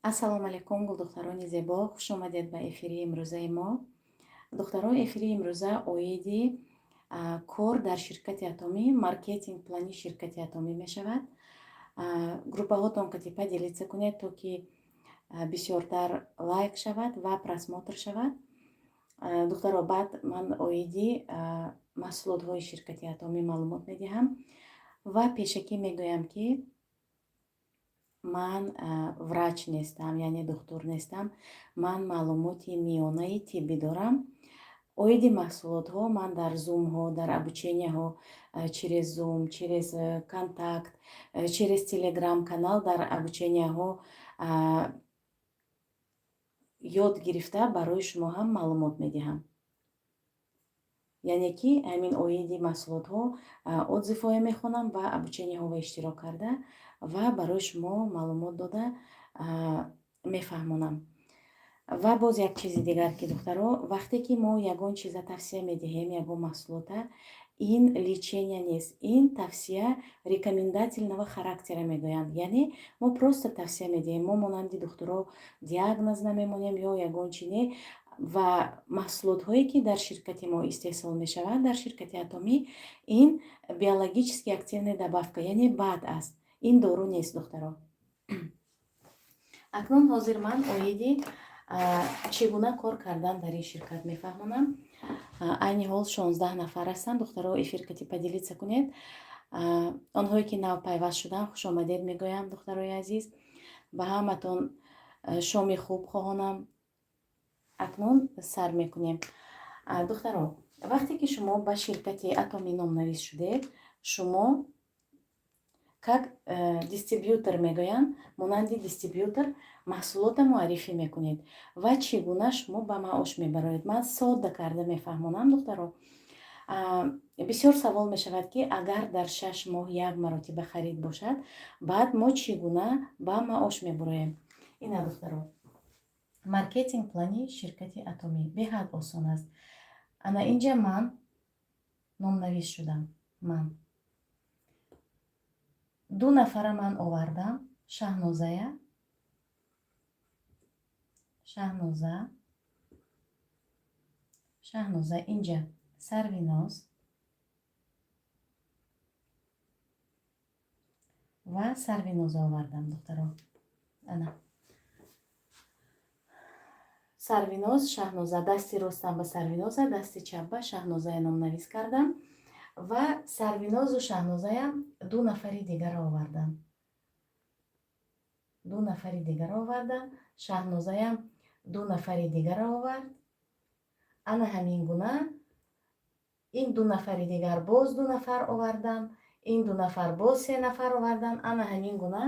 Ассалому алайкум, гулдухтарони зебо, хушомадед ба эфири имрӯзаи мо. Духтаро, эфири имрӯза оиди кор дар ширкати Атомӣ, маркетинг плани ширкати Атомӣ мешавад. Группаҳотон кати поделиться кунед, то ки бисёртар лайк шавад ва просмотр шавад. Духтаро, баъд ман оиди маҳсулотҳои ширкати Атомӣ маълумот медиҳам ва пешакӣ мегӯям, ки ман врач нестам, яъне духтур нестам. Ман маълумоти миёнаи тиббӣ дорам. Оиди маҳсулотҳо ман дар зумҳо, дар обученияҳо через Зум, через Контакт, через Телеграм канал дар обученияҳо ёд гирифта, барои шумо ҳам маълумот медиҳам. Яъне ки ҳамин оиди маҳсулотҳо отзывҳое мехонам ва обученияҳоро иштирок карда ва барои шумо маълумот дода мефаҳмонам. Ва боз як чизи дигар, ки, духтаро, вақте ки мо ягон чиза тавсия медиҳем, ягон маҳсулота, ин лечения нест, ин тавсия рекомендательного характера мегӯянд. Яъне мо просто тавсия медиҳем, мо монанди духтуро диагноз намемонем ё ягон чи не. Ва маҳсулотҳое, ки дар ширкати мо истеҳсол мешаванд, дар ширкати Атомӣ, ин биологически активная добавка, яъне БАД аст, ин дору нест, духтаро. Акнун ҳозир ман оиди чӣ гуна кор кардан дар ин ширкат мефаҳмонам. Айни ҳол 16 нафар ҳастанд. Духтаро, эфир кати поделиться кунед. Онҳое, ки нав пайваст шуданд, хушомадед мегӯям. Духтарои азиз, ба ҳаматон шоми хуб хоҳонам. Акнун сар мекунем. Духтаро, вақте ки шумо ба ширкати Атомӣ номнавис шудед, шумо как дистрибьютор мегӯянд, монанди дистрибьютор маҳсулота муаррифӣ мекунед. Ва чӣ гуна шумо ба маош мебароед, ман содда карда мефаҳмонам. Духтаро, бисёр савол мешавад, ки агар дар 6 моҳ як маротиба харид бошад, баъд мо чӣ гуна ба маош мебуроем? Ина, духтаро, маркетинг плани ширкати Атомӣ беҳад осон аст. Ана инҷа ман номнавис шудам, ман ду нафара ман овардам: Шаҳнозая, Шаҳноза, Шаҳноза, инҷа Сарвиноз ва Сарвиноза овардам. Духтаро, ана Сарвиноз, Шаҳноза, дасти ростам ба Сарвиноза, дасти чап ба Шаҳнозая номнавис кардам ва Сарвинозу Шаҳнозаям ду нафари дигарро овардам, ду нафари дигарро овардам, Шаҳнозаям ду нафари дигарро овард. Ана ҳамин гуна ин ду нафари дигар боз ду нафар овардан, ин ду нафар боз се нафар овардан. Ана ҳамин гуна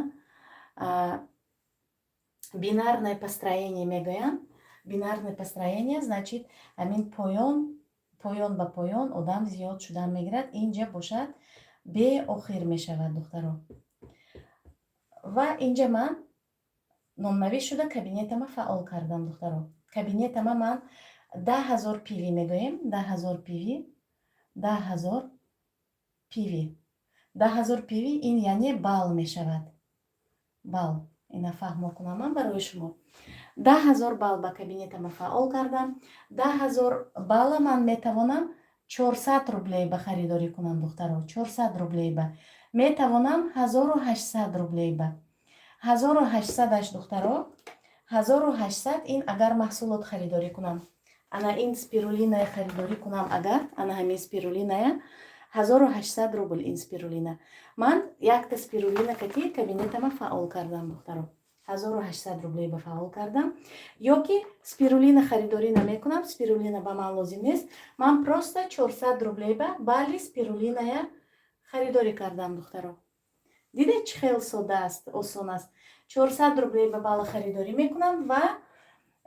бинарное построение мегӯянд. Бинарное построение, значит, ҳамин поён, поён ба поён одам зиёд шудан мегирад. Инҷа бошад, беохир мешавад, духтаро. Ва инҷа ман номнавис шуда, кабинетама фаъол кардам. Духтаро, кабинетама ман 10 000 PV мегӯем, 10 000 PV, 10 000 PV, 10 000 PV, ин яъне балл мешавад, балл. Ина фаҳмо кунам ман барои шумо. 10 000 балл ба кабинетама фаъол кардам. 10 000 балла ман метавонам 400 рублей ба харидорӣ кунам. Духтаро, 400 рублей ба метавонам, 1800 рублей ба, 1800-аш, духтаро, 1800. Ин агар маҳсулот харидорӣ кунам, ана ин спирулиная харидорӣ кунам, агар ана ҳамин спирулиная 1800 рубл, ин спирулина, ман якта спирулина кати кабинетама фаъол кардам. Духтаро, 1800 рублей ба фаъол кардам. Ё ки спирулина харидорӣ намекунам, спирулина ба ман лозим нест, ман просто 400 рублей ба бали спирулиная харидорӣ кардам. Духтаро, дидед, чӣ хел сода аст, осон аст? 400 рублей ба бала харидорӣ мекунам ва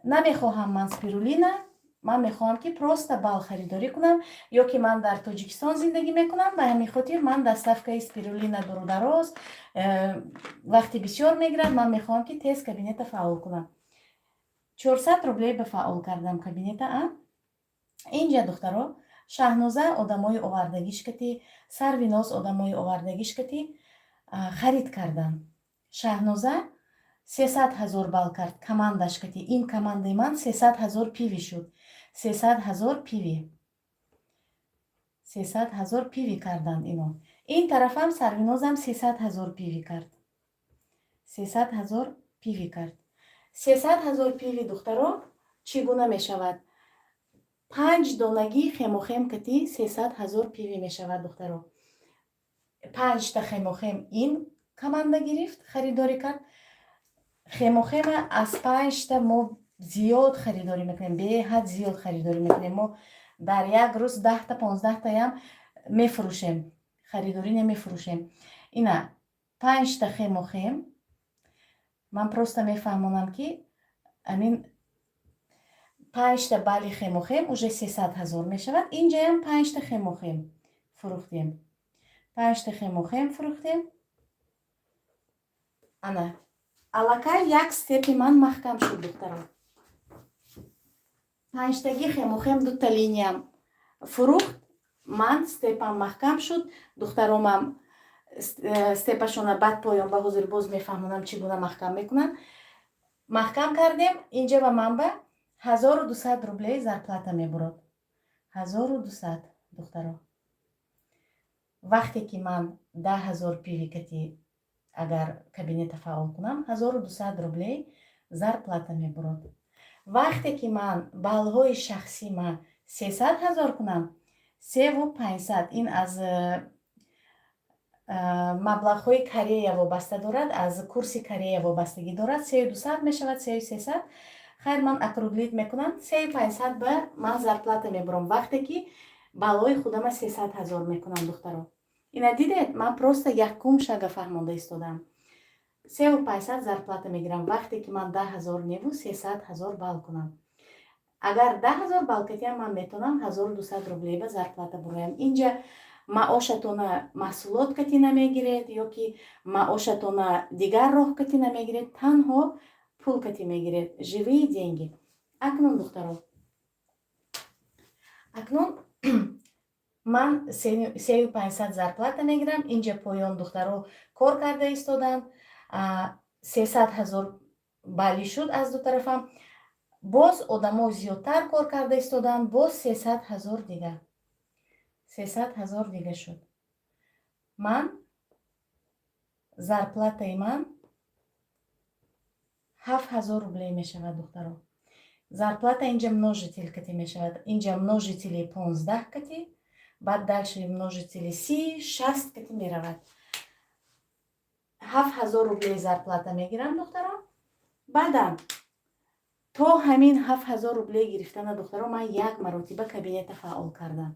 намехоҳам ман спирулина, ман мехоҳам, ки просто бал харидорӣ кунам. Ё ки ман дар Тоҷикистон зиндагӣ мекунам, ба ҳамин хотир ман доставкаи спирулина дуру дароз, вақти бисёр мегирад. Ман мехоҳам, ки тез кабинета фаъол кунам. 400 рублей ба фаъол кардам кабинета. А инҷа, духтаро, Шаҳноза одамои овардагишкати, Сарвиноз одамои овардагишкати харид кардан. Шаҳноза 300 000 балл кард командаш кати. Ин командаи ман 300 000 PV шуд. 300 000 PV, 300 000 PV карданд ино. Ин тарафам Сарвинозам 300 000 PV кард, 300 000 PV кард. 300 000 PV, духтаро, чӣ гуна мешавад? Панҷ донагӣ хемохем кати 300 000 PV мешавад, духтаро. Панҷта хемохем ин команда гирифт, харидорӣ кард. Хемохема аз панҷта мо зиёд харидорӣ мекунем, беҳад зиёд харидорӣ мекунем. Мо дар як рӯз 10-та, 15-таям мефурӯшем, харидорӣ намефурӯшем. Ина панҷта хемохем. Ман просто мефаҳмонам, ки амин панҷта бали хемохем уже 300 000 мешавад. Инҷаям панҷта хемохем фурӯхтем, панҷта хемохем фурӯхтем. Ана аллакай як степи ман маҳкам шуд, духтарон. Панҷтаги хемохем дута линиям фурӯхт, ман степам маҳкам шуд. Духтаромам степашона баъд поён ба ҳозир боз мефаҳмонам, чӣ гуна маҳкам мекунанд. Маҳкам кардем. Инҷа ба ман ба 1200 рублей зарплата мебурод. 1200, духтаро. Вақте ки ман 10 000 PV кати агар кабинета фаъол кунам, 1200 рублей зарплата мебурод. Вақте ки ман баллҳои шахсӣ ма 300 000 кунам, севу панҷсад, ин аз маблағҳои Корея вобаста дорад, аз курси Корея вобастагӣ дорад, сею дусад мешавад, сею сесад. Хайр, ман округлить мекунам, сею панҷсад ба ман зарплата мебурам, вақте ки баллҳои худама 300 000 мекунам. Духтаро, ина дидед, ман просто якум шага фаҳмонда истодам. Севу панҷсад зарплата мегирам, вақте ки ман 10 000 неву 300 000 балл кунам. Агар 10 000 балл катиям, ман метавонам 1200 рублей ба зарплата буроям. Инҷа маошатона маҳсулот кати намегиред ё ки маошатона дигар роҳ кати намегиред, танҳо пул кати мегиред, живые деньги. Акнун, духтаро, акнун ман сею панҷсад зарплата мегирам. Инҷа поён духтаро кор карда истоданд, 300 000 балли шуд аз ду тарафам. Боз одамо зиёдтар кор карда истоданд, боз 300 000 дига, 300 000 дига шуд. Ман зарплатаи ман 7000 рублей мешавад, духтаро. Зарплата инҷа множитель кати мешавад. Инҷа множители 15 кати, баъд дальше множители 30, 60 кати меравад. 7000 рублей зарплата мегирам, духтаро. Баъдан то ҳамин 7000 рублей гирифтана, духтаро, ман як маротиба кабинета фаъол кардам,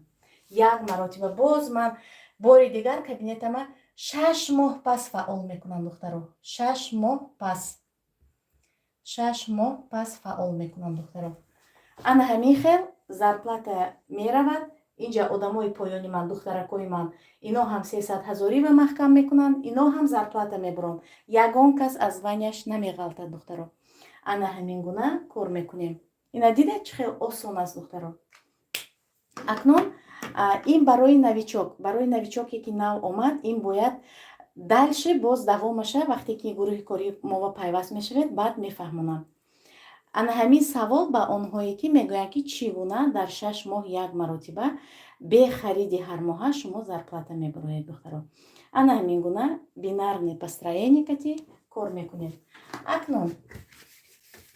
як маротиба. Боз ман бори дигар кабинетама 6 моҳ пас фаъол мекунам, духтаро. 6 моҳ пас, 6 моҳ пас фаъол мекунам, духтаро. Ана ҳамин хел зарплата меравад. Инҷа одамои поёни ман, духтаракои ман, ино ҳам 300 ҳазорӣ ва маҳкам мекунанд, ино ҳам зарплата мебуранд. Ягон кас аз званияш намеғалтад, духтаро. Ана ҳамин гуна кор мекунем. Ина дидед, чӣ хел осон аст, духтаро? Акнун ин барои новичок, барои новичоке ки нав омад, ин бояд дальше боз давомаша, вақте ки гурӯҳи корӣ мова пайваст мешавед, баъд мефаҳмонам. Ана ҳамин савол ба онҳое, ки мегӯянд, ки чӣ гуна дар 6 моҳ як маротиба бе хариди ҳармоҳа шумо зарплата мебуроед. Духтаро, ана ҳамин гуна бинарный построение кати кор мекунед. Акнун,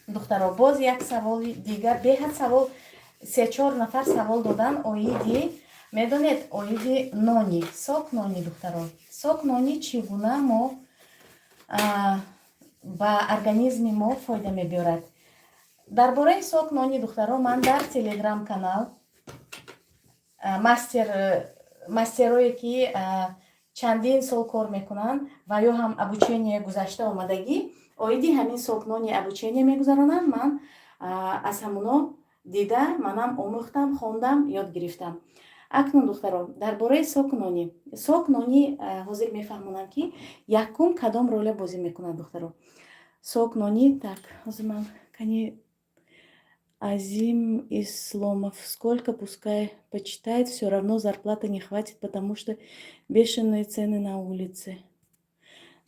духтаро, боз як саволи дигар. Беҳад савол, се-чор нафар савол додан оиди, медонед, оиди нони, сок нони. Духтаро, сок нони чӣ гуна мо ба организми мо фоида мебиёрад? Дар бораи сок нони, духтаро, ман дар телеграм канал мастерое ки чандин сол кор мекунанд ва ё ҳам обучение гузашта омадагӣ, оиди ҳамин сок нони обучение мегузаронанд. Ман аз ҳамуно дида, манам омӯхтам, хондам, ёд гирифтам. Акнун, духтаро, дар бораи сок нони. Сок нони ҳозир мефаҳмонам, ки якум кадом роля бозӣ мекунад, духтаро, сок нони. Так, ҳозир ман кани. Азим Исломов: сколько пускай почитает, все равно зарплаты не хватит, потому что бешеные цены на улице.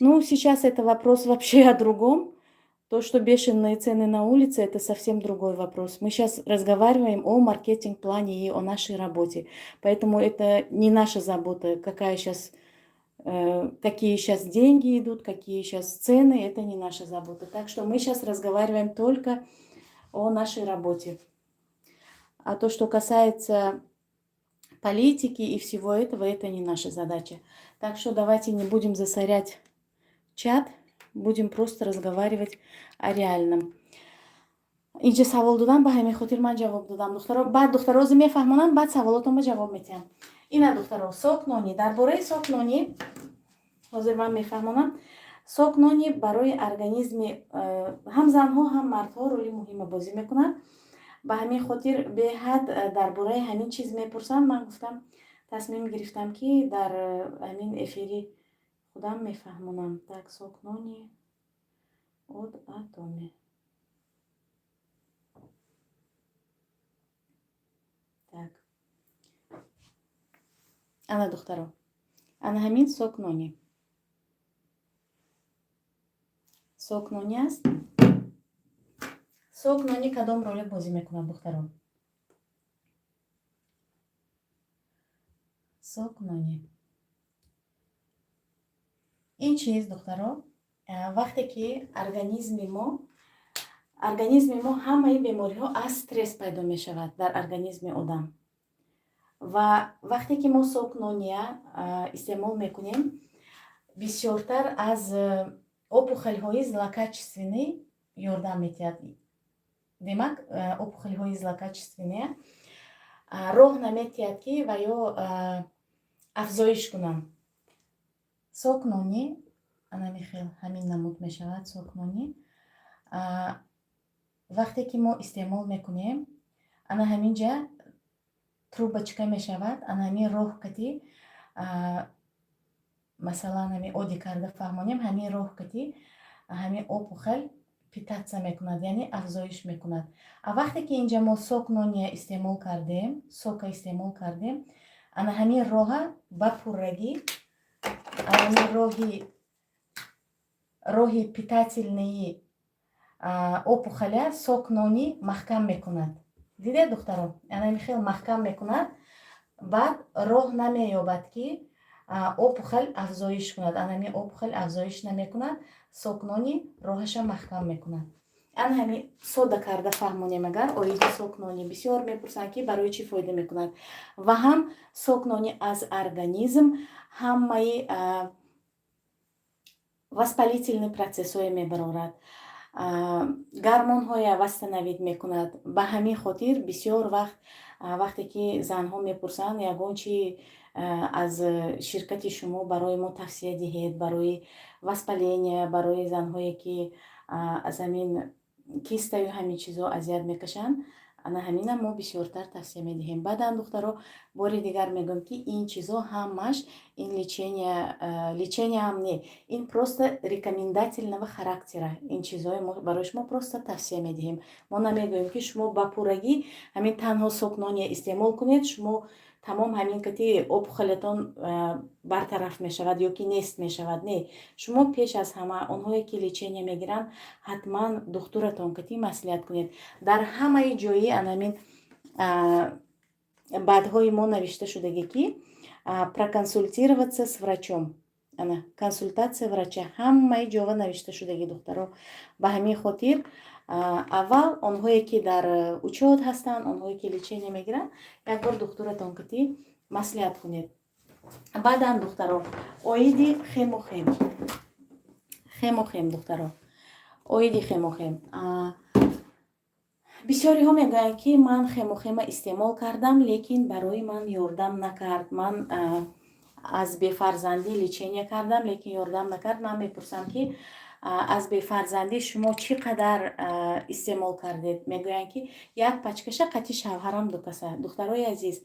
Ну, сейчас это вопрос вообще о другом. То, что бешеные цены на улице, это совсем другой вопрос. Мы сейчас разговариваем о маркетинг-плане и о нашей работе. Поэтому это не наша забота, какие сейчас деньги идут, какие сейчас цены, это не наша забота. Так что мы сейчас разговариваем только о нашей работе. А то, что касается политики и всего этого, это не наша задача. Так что давайте не будем засорять чат, будем просто разговаривать о реальном. Инҷа савол додам, ба ҳамин хотир ман ҷавоб додам, духтаро. Баъд, духтаро, озӣ мефаҳмонам, баъд саволотонба ҷавоб метиҳам. Ина, духтаро, сок нони. Дар бораи сок нони ҳозир ман мефаҳмонам. Сок нони барои организми ҳам занҳо, ҳам мардҳо роли муҳима бозӣ мекунад. Ба ҳамин хотир беҳад дар бораи ҳамин чиз мепурсанд. Ман гуфтам, тасмим гирифтам, ки дар ҳамин эфири худам мефаҳмонам. Так, сок нони от Атоми. Так, ана, духтаро, ана ҳамин сок нони, сок нони аст. Сок нони кадом роля бозӣ мекунад, духтаро? Сок нони ин чиз, духтаро, вақте ки организми мо, ҳамаи бемориҳо аз стресс пайдо мешавад дар организми одам. Ва вақте ки мо сок нония истеъмол мекунем, бисёртар аз опухоль ҳои злокачественный ёрдам метиҳад. Демак, опухоль ҳои злокачественный роҳ наметиҳад, ки ва ё афзоиш кунанд. Сок нони анами хел, ҳамин намуд мешавад сок нони. Вақте ки мо истеъмол мекунем, ана ҳамин ҷа трубочка мешавад, ана ҳамин роҳ кати, масалан, ҳамин оддӣ карда фаҳмонем, ҳамин роҳ кати ҳамин опухоль питаться мекунад, яъне афзоиш мекунад. А вақте ки инҷа мо сок нония истеъмол кардем, сока истеъмол кардем, ана ҳамин роҳа ба пуррагӣ, ҳамин роҳи питательный опухоля сок нони маҳкам мекунад. Дидед, духтаро? Ана ҳамин хел маҳкам мекунад, баъд роҳ намеёбад, ки опухоль афзоиш кунад. Ана ҳамин опухоль афзоиш намекунад, сок нони роҳаша маҳкам мекунад. Ана ҳамин сода карда фаҳмонем агар, оиди сок нони бисёр мепурсанд, ки барои чӣ фоида мекунад. Ва ҳам сок нони аз организм ҳамаи воспалительный процесс ҳое мебарорад, гормонҳоя восстановить мекунад. Ба ҳамин хотир бисёр вақт, вақте ки занҳо мепурсанд, ягон чи аз ширкати шумо барои мо тавсия диҳед барои воспаления, барои занҳое, ки аз ҳамин кистаю ҳамин чизо азият мекашанд, ана ҳамина мо бисёртар тавсия медиҳем. Баъдан, духтаро, бори дигар мегӯям, ки ин чизо ҳамаш ин лечения ҳам не, ин просто рекомендательного характера. Ин чизҳое мо барои шумо просто тавсия медиҳем. Мо намегӯем, ки шумо ба пуррагӣ ҳамин танҳо сок нония истеъмол кунед, шумо тамом ҳамин кати опухоль атон бартараф мешавад ё ки нест мешавад. Не, шумо пеш аз ҳама, онҳое ки лечения мегиранд, ҳатман духтуратон кати маслиҳат кунед. Дар ҳамаи ҷои анамин БАД ҳои мо навишта шудагӣ, ки проконсультироваться с врачом, ана консультация врача ҳамаи ҷова навишта шудагӣ, духтаро. Ба ҳамин хотир аввал онҳое, ки дар учёт ҳастанд, онҳое, ки лечения мегиранд, як бор духтуратон кати маслиҳат кунед. Баъдан, духтаро, оиди хемохем. Хемохем, духтаро, оиди хемохем бисёриҳо мегӯянд, ки ман хемохема истеъмол кардам, лекин барои ман ёрдам накард. Ман аз бефарзандӣ лечения кардам, лекин ёрдам накард. Ман мепурсам, ки аз бефарзандӣ шумо чӣ қадар истеъмол кардед? Мегӯянд, ки як пачка ша қати шавҳарам дукаса. Духтарои азиз,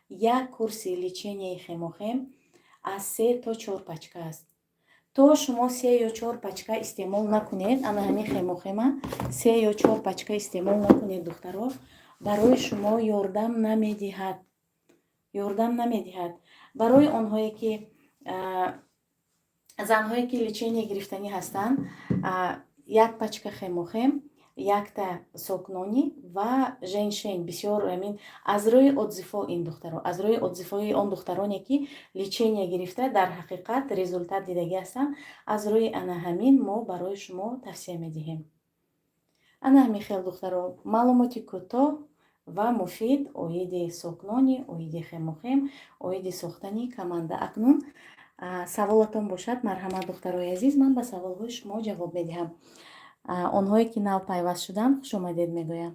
як курси лечения и хемохем аз 3 то 4 пачка аст. То шумо се ё чор пачка истеъмол накунед, ана ҳамин хемохема се ё чор пачка истеъмол накунед, духтаро, барои шумо ёрдам намедиҳад, ёрдам намедиҳад. Барои онҳое ки, занҳое ки лечение гирифтанӣ ҳастанд. Як пачка Хемохим, якта сокнони ва женьшень. Бисёр амин аз рӯи отзывҳо, ин духтаро, аз рӯи отзывҳои он духтароне, ки лечение гирифта, дар ҳақиқат результат дидагӣ ҳастанд, аз рӯи ана ҳамин мо барои шумо тавсия медиҳем. Ана ҳамин хел, духтаро, маълумоти кӯтоҳ ва муфид оиди сокнони, оиди Хемохим, оиди сохтани команда. Акнун саволатон бошад, марҳамат, духтарои азиз, ман ба саволҳои шумо ҷавоб медиҳам. Онҳое ки нав пайваст шуданд, хушомадед мегӯям.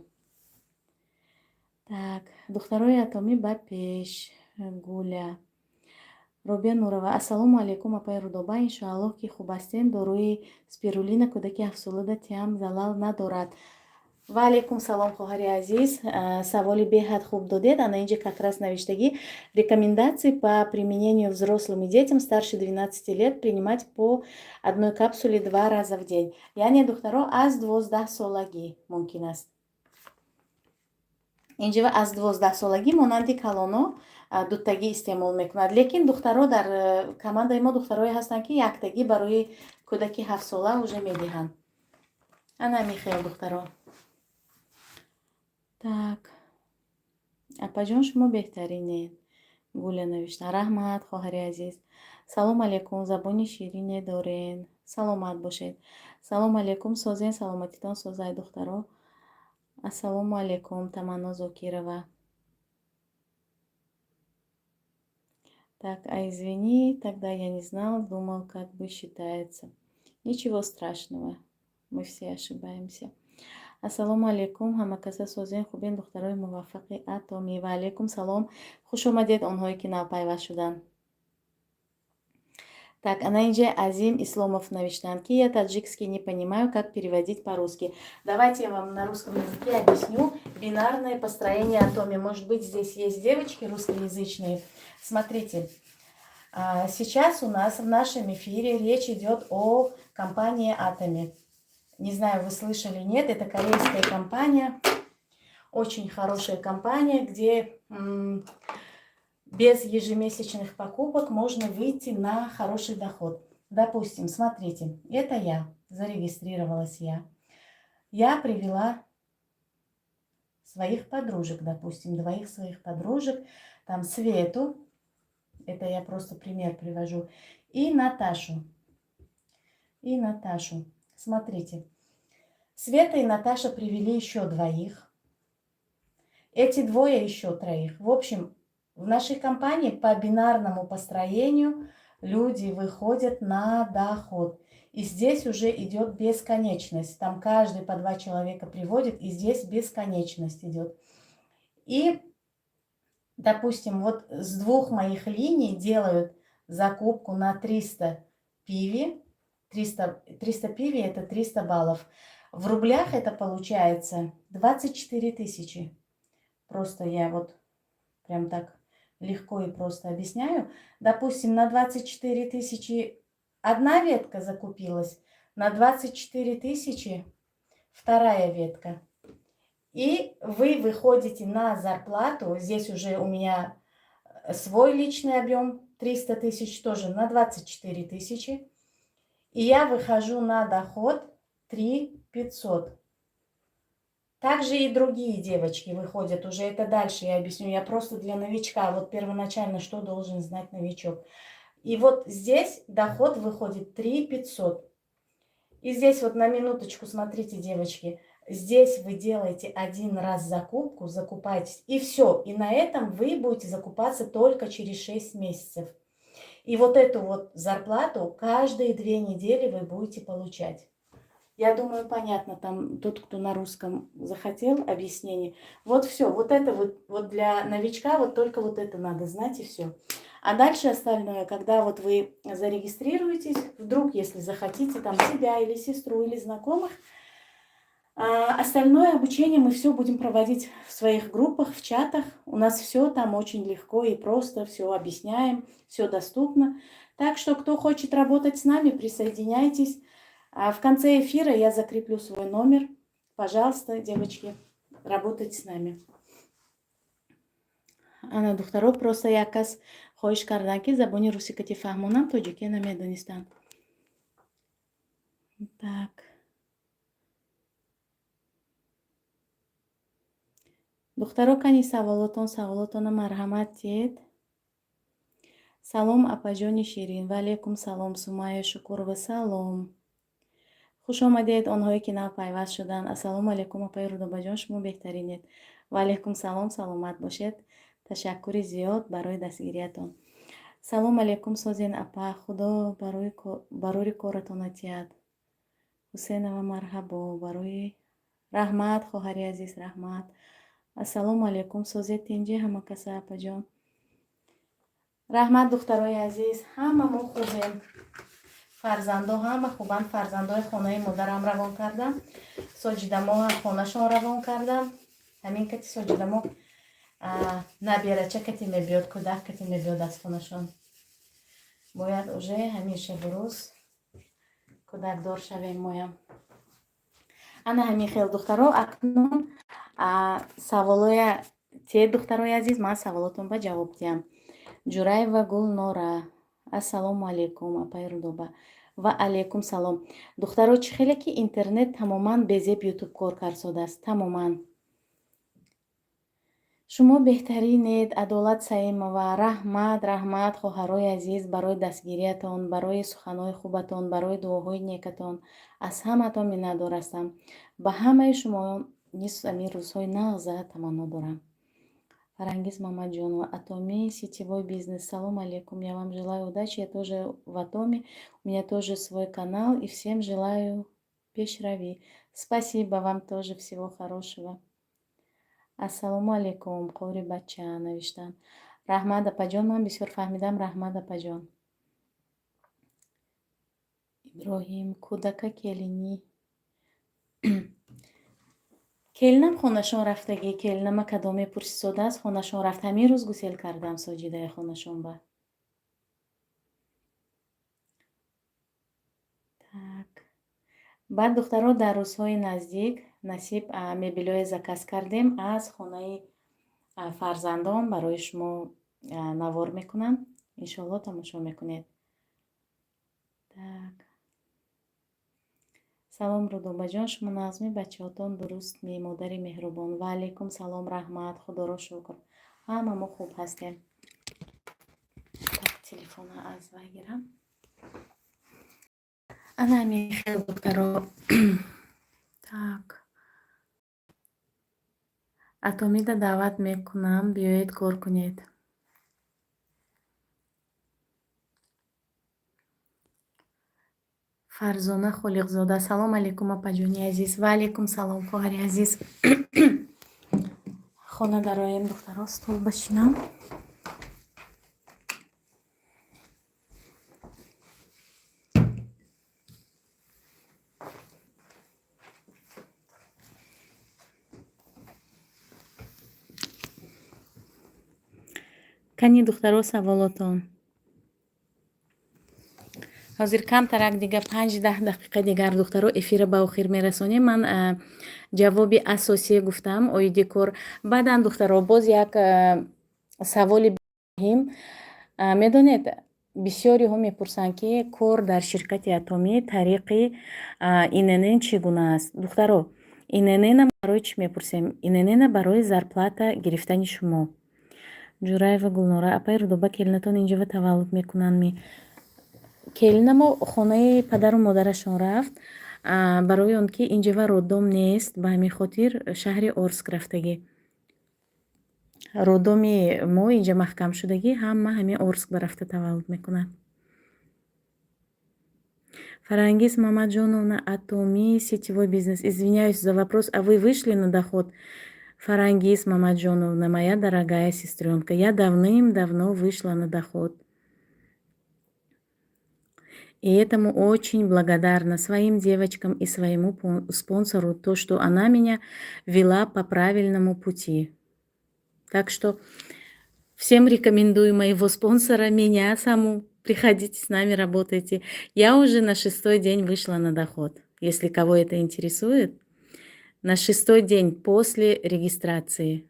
Так, духтарои Атомӣ, ба пеш! Гуля Робия Нурова: «Ассалому алайкум, апаи Рудоба, иншоаллоҳ, ки хуб ҳастем. Доруи спирулина кӯдаки 7-солада тиам залал надорад?» Ва алайкум салом, хоҳари азиз, саволи беҳад хуб додед. Ана инҷа как раз навиштагӣ: «Рекомендации по применению взрослым и детям старше 12 лет: принимать по одной капсуле два раза в день». Яъне, духтаро, аз 12-солагӣ мумкин аст. Инҷа аз 12-солагӣ монанди калоно дутагӣ истеъмол мекунад, лекин духтаро, дар командаи мо духтарое ҳастанд, ки яктагӣ барои кӯдаки 7-сола уже медиҳанд. Ана ҳамин хел, духтаро. Так, «Апаҷон, шумо беҳтаринед», Гуля навишта. Раҳмат, хоҳари азиз. «Салом алейкум, забони ширине дорен, саломат бошед». Салом алейкум, созен, саломатитон созай, духтаро. Ассалому алейкум, Таманно Зокирова. Так, а извини, тогда я не знал, думал, как бы считается. Ничего страшного, мы все ошибаемся. Ассалому алейкум, ҳамакаса созен, хубен, духтарои муваффақи Атомӣ. Ва алейкум салом, хуш омадед онҳое, ки нав пайваст шуданд. Так, ана инҷа Азим Исломов навиштанд, ки «Я таджикский не понимаю, как переводить по-русски?» Давайте я вам на русском языке объясню бинарное построение Атоми. Может быть, здесь есть девочки русскоязычные. Смотрите, сейчас у нас в нашем эфире речь идет о компании Атоми. Не знаю, вы слышали, нет, это корейская компания, очень хорошая компания, где без ежемесячных покупок можно выйти на хороший доход. Допустим, смотрите, это я, зарегистрировалась я. Я привела своих подружек, допустим, двоих своих подружек, там Свету, это я просто пример привожу, и Наташу. И Наташу. Смотрите, Света и Наташа привели еще двоих. Эти двое еще троих. В общем, в нашей компании по бинарному построению люди выходят на доход. И здесь уже идет бесконечность. Там каждый по два человека приводит, и здесь бесконечность идет. И, допустим, вот с двух моих линий делают закупку на 300 PV. 300, 300 PV – это 300 баллов. В рублях это получается 24 тысячи. Просто я вот прям так легко и просто объясняю. Допустим, на 24 тысячи одна ветка закупилась, на 24 тысячи вторая ветка. И вы выходите на зарплату, здесь уже у меня свой личный объем 300 тысяч, тоже на 24 тысячи. И я выхожу на доход 3 500. Также и другие девочки выходят, уже это дальше я объясню. Я просто для новичка, вот первоначально, что должен знать новичок. И вот здесь доход выходит 3 500. И здесь вот на минуточку, смотрите, девочки, здесь вы делаете один раз закупку, закупаетесь, и все. И на этом вы будете закупаться только через 6 месяцев. И вот эту вот зарплату каждые 2 недели вы будете получать. Я думаю, понятно, там тот, кто на русском захотел объяснение. Вот все, вот это вот, вот для новичка вот только вот это надо знать, и все. А дальше остальное, когда вот вы зарегистрируетесь, вдруг, если захотите там себя или сестру или знакомых, остальное обучение мы все будем проводить в своих группах, в чатах. У нас все там очень легко и просто, все объясняем, все доступно. Так что, кто хочет работать с нами, присоединяйтесь. А в конце эфира я закреплю свой номер. Пожалуйста, девочки, работайте с нами. Ана, духтаро, просто як кас хоҳиш карданд, ки забони русӣ кати фаҳмонам, тоҷикӣ намедонистанд. Так. Духтаро, кани саволотон, саволотона марҳамат диҳед. Салом, апаҷони ширин. Ва алайкум салом, Сумайя Шукурова, салом. Хуш омадед онҳое, ки нав пайваст шуданд. Ассалому алайкум, апаи Рудобаҷон, шумо беҳтаринед. Ва алайкум салом, саломат бошед. Ташаккури зиёд барои дастгириятон. Салом алайкум, созен апа, Худо барори коратон атиҳад. Ҳусенова, марҳабо, барои раҳмат, хоҳари азиз, раҳмат. Ассалому алайкум, созед, тинҷи ҳама каса, апаҷон? Раҳмат, духтарои азиз, ҳама мо хубем. Фарзандо ҳама хубанд. Фарзандои хонаи модарам равон кардам. Соҷидамо хонашон равон кардам. Ҳамин кати Соҷидамо наберача кати мебиёд, кӯдак кати мебиёд аз хонашон. Бояд уже ҳамин шабу рӯз кӯдакдор шавем моям. Ана ҳамин хел, духтаро, акнун саволоя те, духтарои азиз, ман саволотон ба ҷавоб диҳам. Ҷураева Гулнора, ассалому алайкум, апаи Рудоба. Ва алайкум салом. Духтаро, чӣ хеле ки интернет тамоман безеб Ютуб кор карсодааст, тамоман. Шумо беҳтаринед, Адолат Саимова, раҳмат, раҳмат, хоҳарои азиз, барои дастгириятон, барои суханҳои хубатон, барои дуоҳои некатон. Аз ҳаматон миннатдор ҳастам. Ба ҳамаи шумо низ ҳамин рӯзҳои нағза таманно дорам. Фарангиз Мамаджонова, Атоми, сетевой бизнес. Салом алейкум, я вам желаю удачи, я тоже в Атоме, у меня тоже свой канал, и всем желаю пешравӣ. Спасибо вам тоже, всего хорошего. Ассалому алайкум, қори бача навиштанд. Раҳмат, апаҷон, ман бисёр фаҳмидам, раҳмат, апаҷон. Иброҳим, кӯдака келинӣ. Келинам хонашон рафтагӣ, келинама кадоме пурсисодааст, хонашон рафт. Ҳамин рӯз гусел кардам Соҷидаи хонашон ба. Так. Баъд, духтаро, дар рӯзҳои наздик насиб мебелҳое заказ кардем аз хонаи фарзандон, барои шумо навор мекунам. Иншоалло, тамошо мекунед. Так. Салом, Рудобаҷон, шумо нағзми, бачаҳотон дурустми, модари меҳрубон. Ва алайкум салом, раҳмат, худоро шукр. Ҳама мо хуб ҳастем. Так, телефона аз вай гирам. Ана ҳамин хел, духтаро. Так. Атомида даъват мекунам, биёед кор кунед. Фарзона Холиқзода, салом алейкум, апаҷони азиз. Ва алейкум салом, хоҳари азиз. Хона дароем, духтаро, стол башинам. Кани, духтаро, саволотон. Ҳозир камтарак дига, 5-10 дақиқа дигар, духтаро, эфира ба охир мерасонем. Ман ҷавоби асосие гуфтам оиди кор. Баъдан, духтаро, боз як саволи муҳим. Медонед, бисёриҳо мепурсанд, ки кор дар ширкати Атомӣ тариқи ИНН чӣ гуна аст. Духтаро, ИНН барои чӣ мепурсем? ИНН барои зарплата гирифтани шумо. Ҷураева Гулнора, апаи Рудоба, келинатон инҷо таваллуд мекунанд ми? Келинамо хонаи падару модарашон рафт, барои он ки инҷава роддом нест, ба ҳамин хотир шаҳри Орск рафтагӣ. Роддоми мо инҷа маҳкам шудагӣ, ҳама ҳамин Орск ба рафта таваллуд мекунад. Фарангиз Мамаджоновна, Атоми, сетевой бизнес. Извиняюсь за вопрос, а вы вышли на доход? Фарангиз Мамаджоновна, моя дорогая сестренка, я давным-давно вышла на доход. И этому очень благодарна своим девочкам и своему спонсору, то, что она меня вела по правильному пути. Так что всем рекомендую моего спонсора, меня саму. Приходите с нами, работайте. Я уже на шестой день вышла на доход. Если кого это интересует, на шестой день после регистрации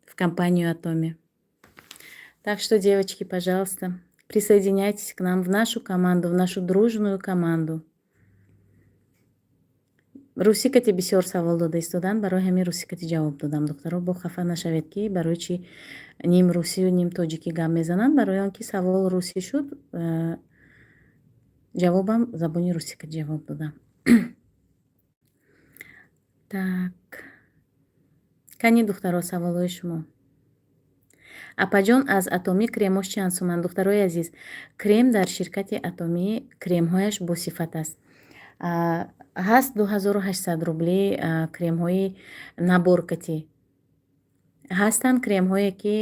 в компанию Атоми. Так что, девочки, пожалуйста, присоединяйтесь к нам в нашу команду, в нашу дружную команду. Русӣ кати бисёр савол дода истоданд, барои ҳамин русӣ кати ҷавоб додам. Духтаро, бо хафа нашавед, ки барои чӣ ним русию ним тоҷикӣ гап мезананд. Барои он ки савол русӣ шуд, ҷавобам забони русӣ кати ҷавоб додам. Так, кани, духтаро, саволҳои шумо. Апаҷон, аз Атомӣ кремош чанд суман? Духтарои азиз, крем дар ширкати Атомӣ кремҳояш босифат аст. Ҳаст 2800 рубли кремҳои набор катӣ, ҳастанд кремҳое, ки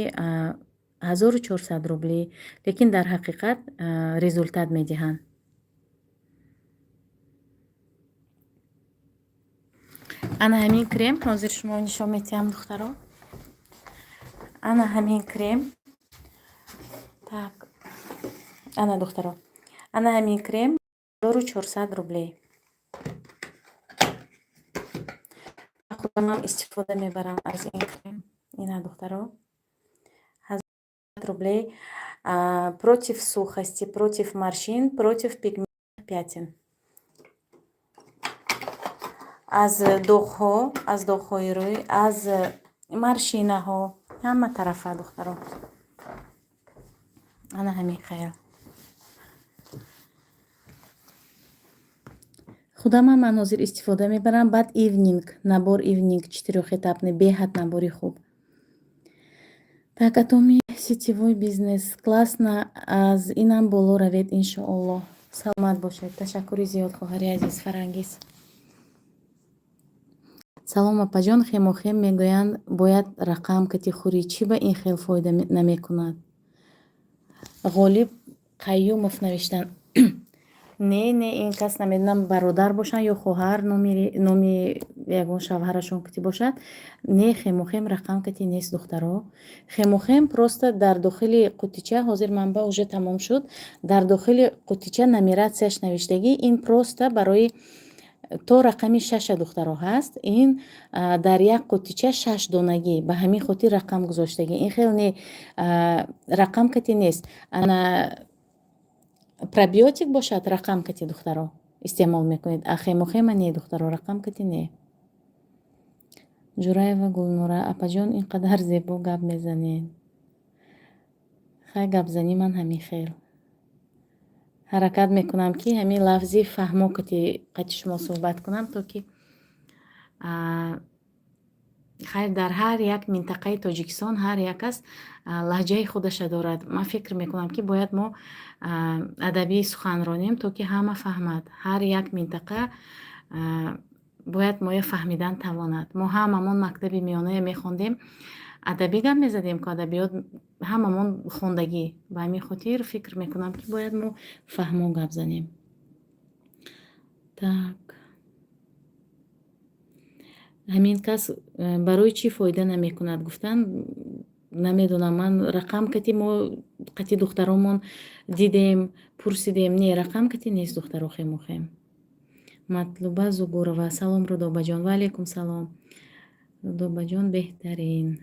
1400 рубли, лекин дар ҳақиқат результат медиҳанд. Ана ҳамин крем, ҳозир шумо нишон медиҳам, духтаро. Ана ҳамин крем. Так, ана, духтаро, ана ҳамин крем 1400 рублей. Худамам истифода мебарам аз ин крем. Ина, духтаро, рублей, против сухости, против морщин, против пигментных пятен, аз доғҳо, аз доғҳои рӯй, аз морщина ҳо, ҳама тарафа, духтаро. Ана ҳамин хел. Худамам ман ҳозир истифода мебарам. Баъд Ивнинг, набор Ивнинг четырёхэтапный, беҳад набори хуб. Так, Атоми сетевой бизнес классно, аз инам боло равед, иншоаллоҳ. Саломат бошед, ташаккури зиёд, хоҳари азиз Фарангиз. Салом, апаҷон, хемохем мегӯянд, бояд рақам кати хӯрӣ, чӣ ба ин хел фоида намекунад? Ғолиб Қаюмов навиштанд. Не, не, ин кас намедонам, бародар бошанд ё хоҳар, номи ягон шавҳарашон кати бошад. Не, хемохем рақам кати нест, духтаро. Хемохем просто дар дохили қутича, ҳозир манба уже тамом шуд, дар дохили қутича нумерация ш навиштагӣ. Ин просто барои то рақами шаша, духтаро, ҳаст. Ин дар як қутича шаш донагӣ, ба ҳамин хотир рақам гузоштагӣ. Ин хел не, рақам кати нест. Ана пробиотик бошад, рақам кати, духтаро, истеъмол мекунед, а хемохема не, духтаро, рақам кати не. Ҷураева Гулнора: апаҷон, ин қадар зебо гап мезанед. Хай, гапзанӣ ман ҳамин хел ҳаракат мекунам, ки ҳамин лафзи фаҳмо қати шумо суҳбат кунам, то ки хайр, дар ҳар як минтақаи Тоҷикистон ҳар як кас лаҳҷаи худаша дорад. Ман фикр мекунам, ки бояд мо адабӣ сухан ронем, то ки ҳама фаҳмад. Ҳар як минтақа бояд моя фаҳмидан тавонад. Мо ҳамамон мактаби миёная мехондем, адабӣ гап мезадем ку, адабиёт ҳамамон хондагӣ. Ба ҳамин хотир фикр мекунам, ки бояд мо фаҳмо гап занем. Так, ҳамин кас барои чӣ фоида намекунад гуфтан, намедонам. Ман рақам кати мо қати духтаромон дидем, пурсидем. Не, рақам кати нест, духтаро, хемохем. Матлуба Зугурова: салом, Рудобаҷон. Ва алайкум салом, Рудобаҷон, беҳтарин.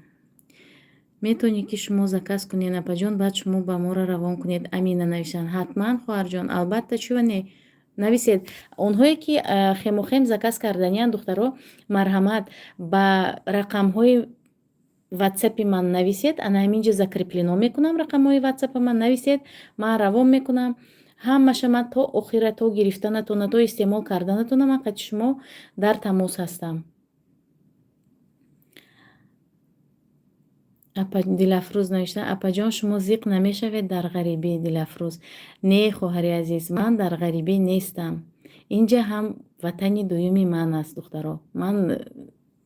Метавонӣ, ки шумо заказ кунед, апаҷон, баъд шумо ба моро равон кунед? Амина навиштанд. Ҳатман, хоҳарҷон, албатта, чӯ не. Нависед. Онҳое, ки хемохем заказ карданиянд, духтаро, марҳамат, ба рақамҳои ватсапи ман нависед. Ана ҳамин ҷо закреплено мекунам рақамҳои ватсапа ман. Нависед, ман равон мекунам ҳамаша. Ман то охира, то гирифтанатона, то истеъмол карданатона ман қати шумо дар тамос ҳастам. Дилафрӯз навишта: апаҷон, шумо зиқ намешавед дар ғарибӣ? Дилафрӯз, не, хоҳари азиз, ман дар ғарибӣ нестам. Инҷа ҳам ватани дуюми ман аст, духтаро. Ман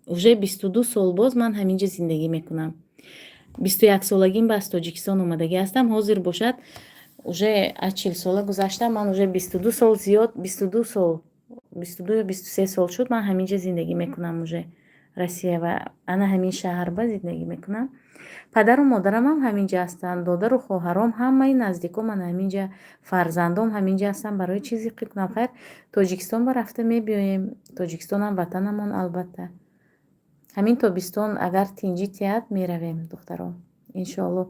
уже 22 сол боз ман ҳаминҷа зиндагӣ мекунам. 21 солагим ба аз Тоҷикистон омадагӣ ҳастам. Ҳозир бошад, уже аз 40 сола гузаштам. Ман уже 22 сол зиёд, 22 сол, 22 ё 23 сол шуд, ман ҳаминҷа зиндагӣ мекунам. Уже Россия ва ана ҳамин шаҳр ба зиндагӣ мекунам. Падару модарамам ҳаминҷа ҳастанд, додару хоҳаром, ҳамаи наздиком ана ҳаминҷа, фарзандом ҳаминҷа ҳастанд. Барои чӣ зиқӣ кунам? Хайр, Тоҷикистон ба рафта мебиёем, Тоҷикистонам ватанамон, албатта. Ҳамин тобистон агар тинҷӣ тиҳад, меравем, духтаро, иншоалло,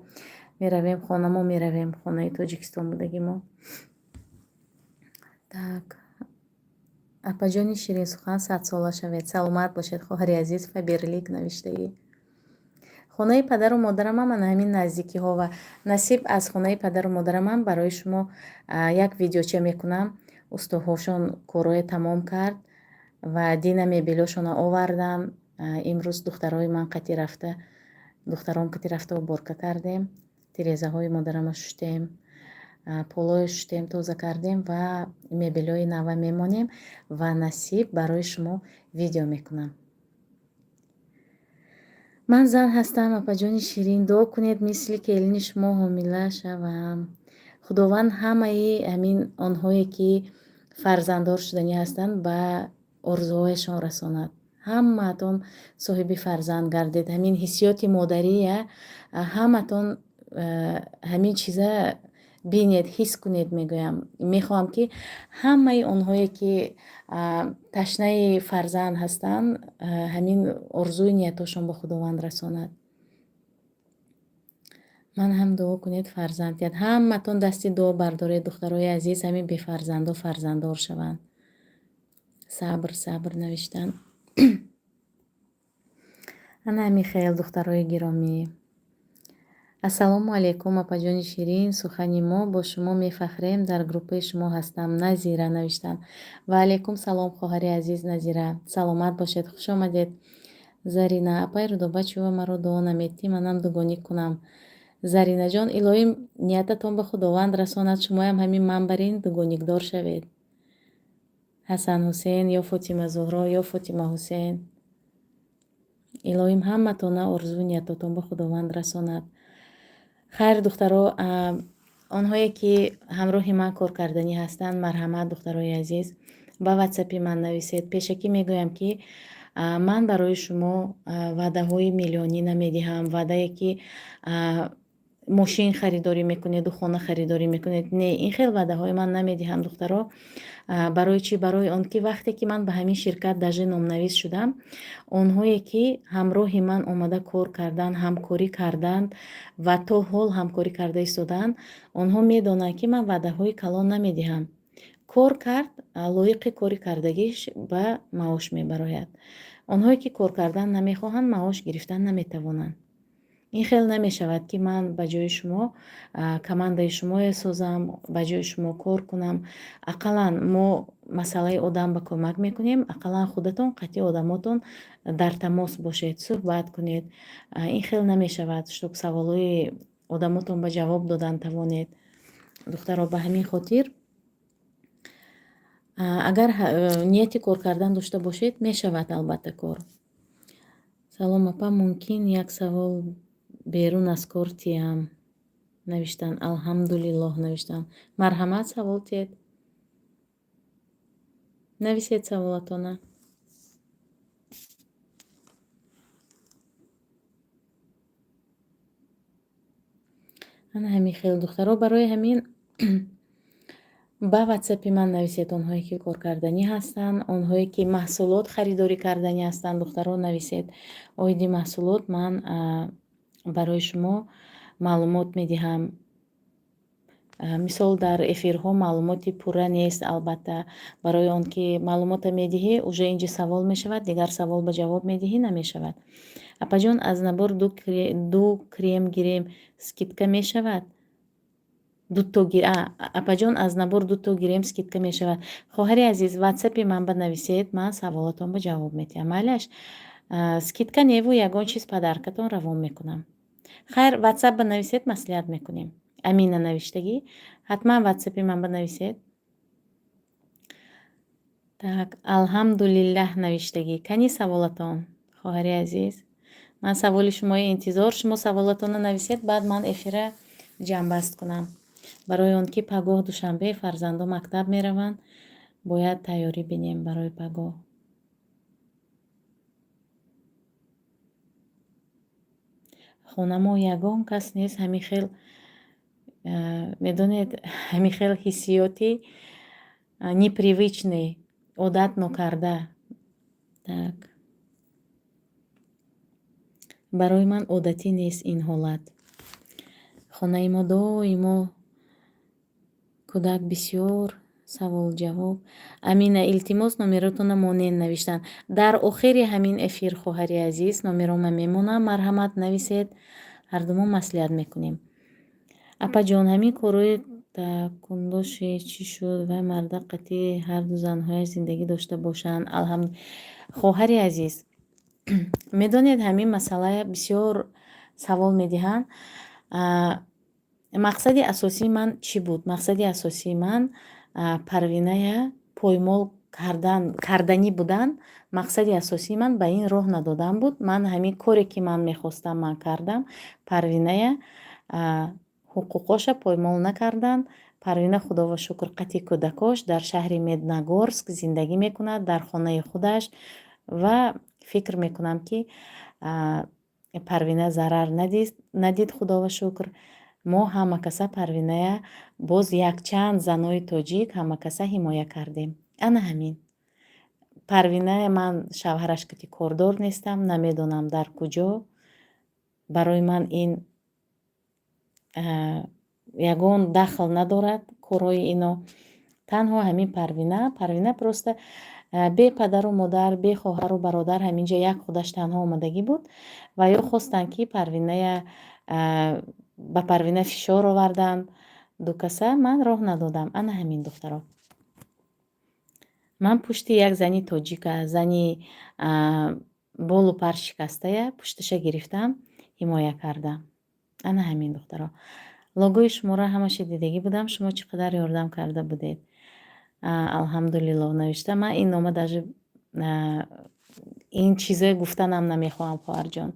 меравем хонамо, меравем хонаи Тоҷикистон будаги мо. Так. Апаҷони ширинсухан, садсола шавед, саломат бошед, хоҳари азиз. Фаберлик навиштагӣ. Хонаи падару модарамам ана ҳамин наздикиҳо ва насиб аз хонаи падару модарамам барои шумо як видеоча мекунам. Устоҳошон корҳое тамом кард ва дина мебелошона овардам. Имрӯз духтарои ман қати рафта, духтаром қати рафта уборка кардем, тирезаҳои модарама шуштем, полое шуштем, тоза кардем ва мебелҳои нава мемонем ва насиб барои шумо видео мекунам. Ман зан ҳастам, апаҷони ширин, дуо кунед, мисли келини шумо ҳомила шавам. Худованд ҳамаи ҳамин онҳое ки фарзанддор шуданӣ ҳастанд, ба орзуҳояшон расонад. Ҳамаатон соҳиби фарзанд гардед. Ҳамин ҳиссиёти модария ҳаматон ҳамин чиза бинед, ҳис кунед, мегӯям. Мехоҳам, ки ҳамаи онҳое ки ташнаи фарзанд ҳастанд, ҳамин орзуи ниятошон ба Худованд расонад. Ман ҳам дуо кунед, фарзанд диҳад. Ҳаматон дасти дуо бардоред, духтарои азиз, ҳамин бефарзандо фарзанддор шаванд. Сабр, сабр навиштан. Ана ҳамин хел, духтарои гиромӣ. Ассалому алайкум, апаҷони ширин, сухани мо бо шумо мефахрем, дар группаи шумо ҳастам. Назира навиштан. Ва алайкум салом, хоҳари азиз Назира. Саломат бошед, хуш омадед. Зарина, апай Рудоба, чӯва маро дуо наметӣ, манам дугоник кунам. Заринаҷон, илоҳӣ ниятатон ба Худованд расонад, шумоям ҳамин ман барин дугоникдор шавед. Ҳасан Ҳусейн ё Фотима Зуҳро ё Фотима Ҳусейн. Илоҳим ҳаматона орзуи ниятотон ба Худованд расонад. Хайр, духтаро, онҳое ки ҳамроҳи ман кор карданӣ ҳастанд, марҳамат, духтарои азиз, ба ватсапи ман нависед. Пешакӣ мегӯям, ки ман барои шумо ваъдаҳои миллионӣ намедиҳам, ваъдае ки мошин харидорӣ мекунеду хона харидорӣ мекунед. Не, ин хел ваъдаҳои ман намедиҳам, духтаро. Барои чӣ? Барои он ки вақте ки ман ба ҳамин ширкат даже номнавис шудам, онҳое ки ҳамроҳи ман омада кор карданд, ҳамкорӣ карданд ва то ҳол ҳамкорӣ карда истодаанд, онҳо медонанд, ки ман ваъдаҳои калон намедиҳам. Кор кард, лоиқи кори кардагиш ба маош мебарояд. Онҳое ки кор кардан намехоҳанд, маош гирифтан наметавонанд. Ин хел намешавад, ки ман ба ҷои шумо командаи шумое созам, ба ҷои шумо кор кунам. Ақаллан мо масъалаи одам ба кӯмак мекунем, ақаллан худатон қатъи одамотон дар тамос бошед, суҳбат кунед. Ин хел намешавад, чтоб саволҳои одамотон ба ҷавоб додан тавонед. Духтаро, ба ҳамин хотир, агар нияти кор кардан дошта бошед, мешавад албатта кор. Салом, апа, мумкин як савол берун аз кор тиям? Навиштан. Алҳамдулиллоҳ навиштан. Марҳамат, савол тиед. Нависед саволатона. Ана ҳамин хел, духтаро, барои ҳамин ба ватсапи ман нависед, онҳое ки кор карданӣ ҳастанд, онҳое ки маҳсулот харидорӣ карданӣ ҳастанд, духтаро, нависед. Оиди маҳсулот ман барои шумо маълумот медиҳам. Мисол, дар эфирҳо маълумоти пурра нест, албатта, барои он ки маълумота медиҳӣ, уже инҷа савол мешавад, дигар савол ба ҷавоб медиҳӣ, намешавад. Апаҷон, аз набор ду крем гирем, скидка мешавад? Дуто апаҷон, аз набор дуто гирем, скидка мешавад? Хоҳари азиз, ватсапи ман ба нависед, ман саволатон ба ҷавоб медиҳам. Майлаш, скидка неву ягон чиз подаркатон равон мекунам. Хайр, ватсап ба нависед, маслиҳат мекунем. Амина навиштагӣ, ҳатман ватсапи ман ба нависед. Так, Алҳамдулиллаҳ навиштагӣ. Кани саволатон, хоҳари азиз? Ман саволи шумои интизор. Шумо саволатонро нависед, баъд ман эфира ҷамъбаст кунам. Барои он ки пагоҳ душанбе фарзандо мактаб мераванд, бояд тайёрӣ бинем барои пагоҳ. Хонамо ягон кас нест, ҳамин хел, медонед, ҳамин хел ҳиссиёти непривычный, одат нокарда. Так, барои ман одатӣ нест ин ҳолат. Хонаи мо доимо кӯдак бисёр. Савол ҷавоб. Амина, илтимос, номеротона монен, навиштан. Дар охири ҳамин эфир, хоҳари азиз, номерома мемонам, марҳамат, нависед, ҳардумо маслиҳат мекунем. Апаҷон, ҳамин корҳои такундоши чӣ шуд? Вай марда қатъи ҳарду занҳояш зиндагӣ дошта бошанд. Алҳамд, хоҳари азиз, медонед, ҳамин масъала бисёр савол медиҳанд. Мақсади асосии ман чӣ буд? Мақсади асосии ман Парвиная поймол кардан карданӣ будан. Мақсади асосии ман ба ин роҳ надодан буд. Ман ҳамин коре, ки ман мехостам, ман кардам. Парвиная ҳуқуқоша поймол накарданд. Парвина, худоро шукр, қатъи кӯдакош дар шаҳри Медногорск зиндагӣ мекунад, дар хонаи худаш, ва фикр мекунам, ки Парвина зарар надид, худоро шукр. Мо ҳама каса Парвиная, боз якчанд занои тоҷик, ҳама каса ҳимоя кардем. Ана ҳамин. Парвиная ман шавҳараш кати кордор нестам, намедонам, дар куҷо. Барои ман ин ягон дахл надорад, корҳои ино. Танҳо ҳамин Парвина. Парвина просто бе падару модар, бе хоҳару бародар ҳаминҷа як худаш танҳо омадагӣ буд ва ё хостанд, ки Парвиная, ба Парвина фишор оварданд ду каса. Ман роҳ надодам. Ана ҳамин, духтаро. Ман пушти як зани тоҷика, зани болу пар шикастая, пушташа гирифтам, ҳимоя кардам. Ана ҳамин, духтаро. Логои шуморо ҳамаша дидагӣ будам, шумо чӣ қадар ёрдам карда будед. Алҳамдулиллоҳ, навишта. Ман ин нома даже ин чизое гуфтанам намехоҳам, хоҳарҷон.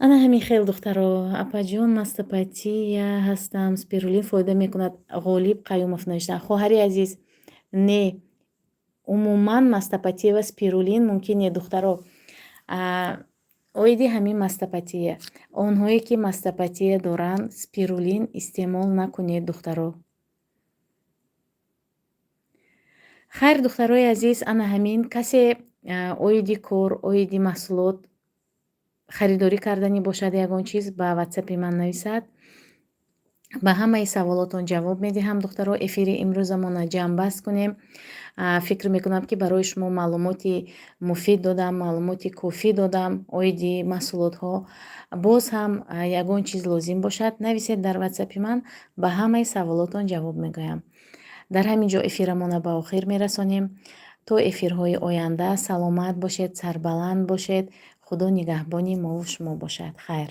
Ана ҳамин хел, духтаро. Апаҷон, мастопатия ҳастам, спирулин фоида мекунад? Ғолиб Қаюмов навиштанд. Хоҳари азиз, не, умуман мастопатия ва спирулин мумкин не, духтаро. Оиди ҳамин мастопатия, онҳое ки мастопатия доранд, спирулин истеъмол накунед, духтаро. Хайр, духтарои азиз, ана ҳамин. Касе оиди кор, оиди маҳсулот харидорӣ карданӣ бошад, ягон чиз, ба ватсапи ман нависад, ба ҳамаи саволотон ҷавоб медиҳам. Духтаро, эфири имрӯзамона ҷамъбаст кунем. Фикр мекунам, ки барои шумо маълумоти муфид додам, маълумоти кофӣ додам оиди маҳсулотҳо. Боз ҳам ягон чиз лозим бошад, нависед дар ватсапи ман, ба ҳамаи саволотон ҷавоб мегӯям. Дар ҳамин ҷо эфирамона ба охир мерасонем. То эфирҳои оянда саломат бошед, сарбаланд бошед, Худо нигаҳбони мову шумо бошад. Хайр.